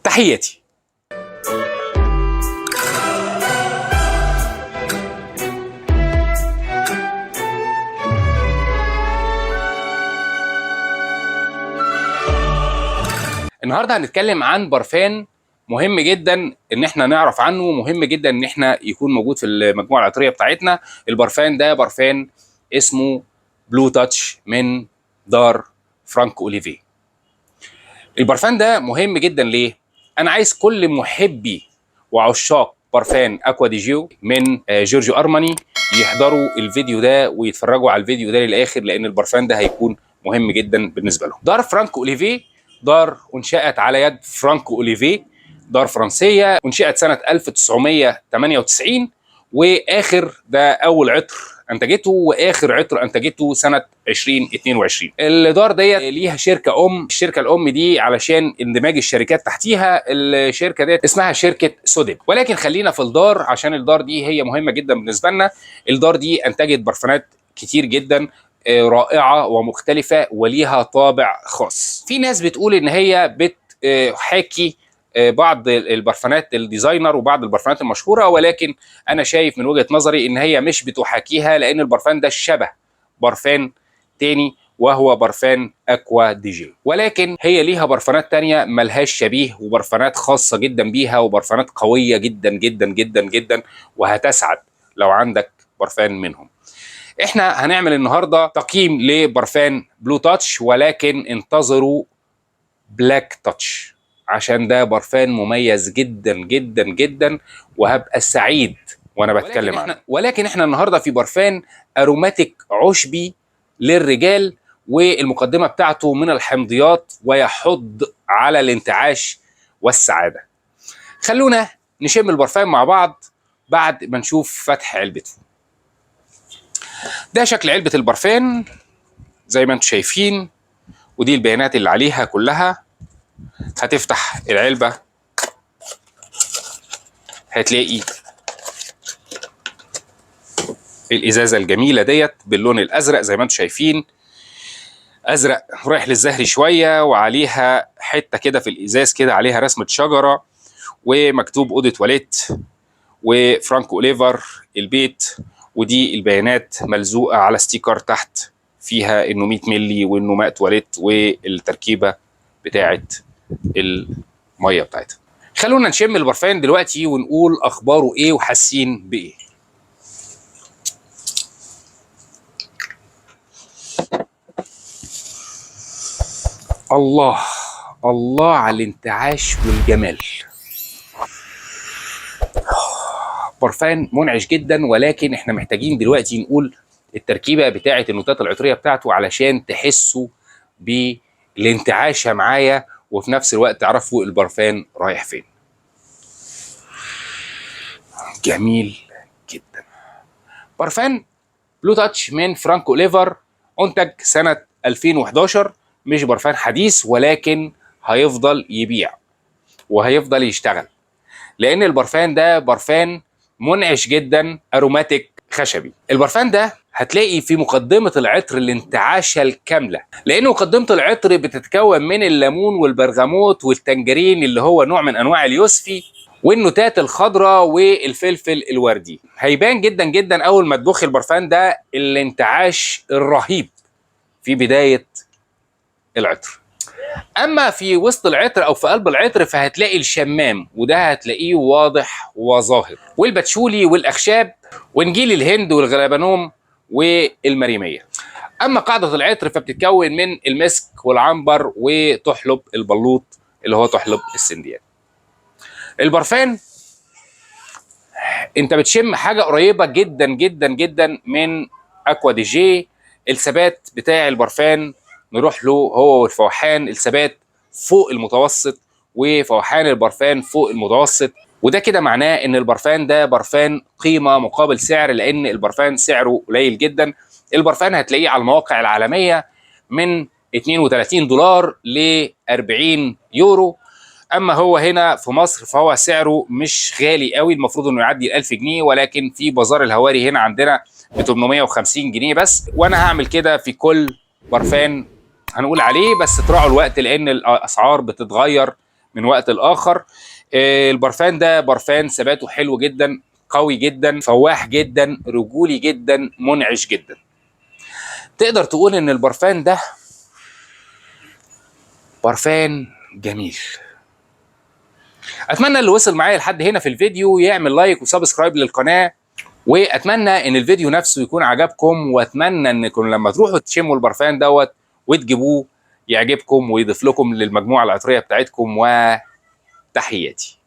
تحياتي. النهارده هنتكلم عن برفان مهم جدا ان احنا نعرف عنه، مهم جدا ان احنا يكون موجود في المجموعة العطريه بتاعتنا. البرفان ده برفان اسمه بلو تاتش من دار فرانك اوليفيه. البرفان ده مهم جدا ليه؟ انا عايز كل محبي وعشاق برفان اكوا دي جيو من جورجيو ارماني يحضروا الفيديو ده ويتفرجوا على الفيديو ده للاخر، لان البرفان ده هيكون مهم جدا بالنسبة لهم. دار فرانك اوليفيه دار انشأت على يد فرانكو اوليفيه، دار فرنسية انشئت سنة 1998، واخر ده اول عطر انتجته واخر عطر انتجته سنة 2022. الدار ديت ليها شركة ام، الشركة الام دي علشان اندماج الشركات تحتيها، الشركة ديت اسمها شركة سوديب. ولكن خلينا في الدار عشان الدار دي هي مهمة جدا بالنسبة لنا. الدار دي انتجت برفانات كتير جدا رائعة ومختلفة وليها طابع خاص. في ناس بتقول ان هي بتحاكي بعض البرفانات ال designer وبعض البرفانات المشهورة، ولكن انا شايف من وجهة نظري ان هي مش بتحاكيها، لان البرفان ده شبه برفان تاني وهو برفان اكوا دي جي، ولكن هي ليها برفانات تانية ملهاش شبيه، وبرفانات خاصة جدا بيها، وبرفانات قوية جدا جدا جدا جدا، وهتسعد لو عندك برفان منهم. احنا هنعمل النهارده تقييم لبرفان بلو تاتش، ولكن انتظروا بلاك تاتش عشان ده برفان مميز جدا جدا جدا، وهبقى سعيد وانا بتكلم عنه. ولكن احنا النهارده في برفان aromatic عشبي للرجال، والمقدمة بتاعته من الحمضيات ويحض على الانتعاش والسعادة. خلونا نشم البرفان مع بعض بعد ما نشوف فتح علبته. ده شكل علبة البرفان زي ما انتم شايفين، ودي البيانات اللي عليها كلها. هتفتح العلبة هتلاقي الإزازة الجميلة ديت باللون الأزرق زي ما انتم شايفين، أزرق رايح للزهري شوية، وعليها حتة كده في الإزاز كده عليها رسمة شجرة، ومكتوب أودي تواليت وفرانكو أوليفر البيت، ودي البيانات ملزوقة على sticker تحت فيها إنه 100 ملي وإنه ماء تواليت والتركيبة بتاعت المية بتاعتها. خلونا نشم البرفان دلوقتي ونقول اخباره ايه وحاسين بايه. الله الله على الانتعاش والجمال. برفان منعش جدا، ولكن احنا محتاجين دلوقتي نقول التركيبة بتاعه النوتات العطريه بتاعته علشان تحسوا بالانتعاشه معايا، وفي نفس الوقت تعرفوا البرفان رايح فين. جميل جدا. برفان بلو تاتش من فرانكو اوليفر انتج سنة 2011، مش برفان حديث، ولكن هيفضل يبيع وهيفضل يشتغل، لان البرفان ده برفان منعش جدا، aromatic خشبي. البرفان ده هتلاقي في مقدمة العطر الانتعاشة الكاملة، لأن مقدمة العطر بتتكون من الليمون والبرغموت والتنجرين اللي هو نوع من أنواع اليوسفي، والنوتات الخضراء والفلفل الوردي. هيبان جدا جدا أول ما تبخ البرفان ده الانتعاش الرهيب في بداية العطر. أما في وسط العطر أو في قلب العطر فهتلاقي الشمام، وده هتلاقيه واضح وظاهر، والباتشولي والأخشاب ونجيل الهند والغلبانوم والمريمية. أما قاعدة العطر فبتتكون من المسك والعنبر وتحلب البلوط اللي هو تحلب السنديان. البرفان انت بتشم حاجة قريبة جدا جدا جدا من أكوا دي جي. الثبات بتاع البرفان نروح له هو والفوحان، الثبات فوق المتوسط وفوحان البرفان فوق المتوسط، وده كده معناه ان البرفان ده برفان قيمة مقابل سعر، لان البرفان سعره قليل جدا. البرفان هتلاقيه على المواقع العالمية من $32 ل 40 يورو. اما هو هنا في مصر فهو سعره مش غالي قوي، المفروض انه يعدي 1000 جنيه، ولكن في بازار الهواري هنا عندنا ب 850 جنيه بس. وانا هعمل كده في كل برفان هنقول عليه، بس تراعوا الوقت لان الاسعار بتتغير من من وقت لاخر. البرفان ده برفان ثباته حلو جدا، قوي جدا، فواح جدا، رجولي جدا، منعش جدا. تقدر تقول ان البرفان ده برفان جميل. اتمنى اللي وصل معايا لحد هنا في الفيديو يعمل like و subscribe للقناة، واتمنى ان الفيديو نفسه يكون عجبكم، واتمنى انكم لما تروحوا تشموا البرفان دوت وتجيبوه يعجبكم ويضيف لكم للمجموعة العطريه بتاعتكم. وتحياتي.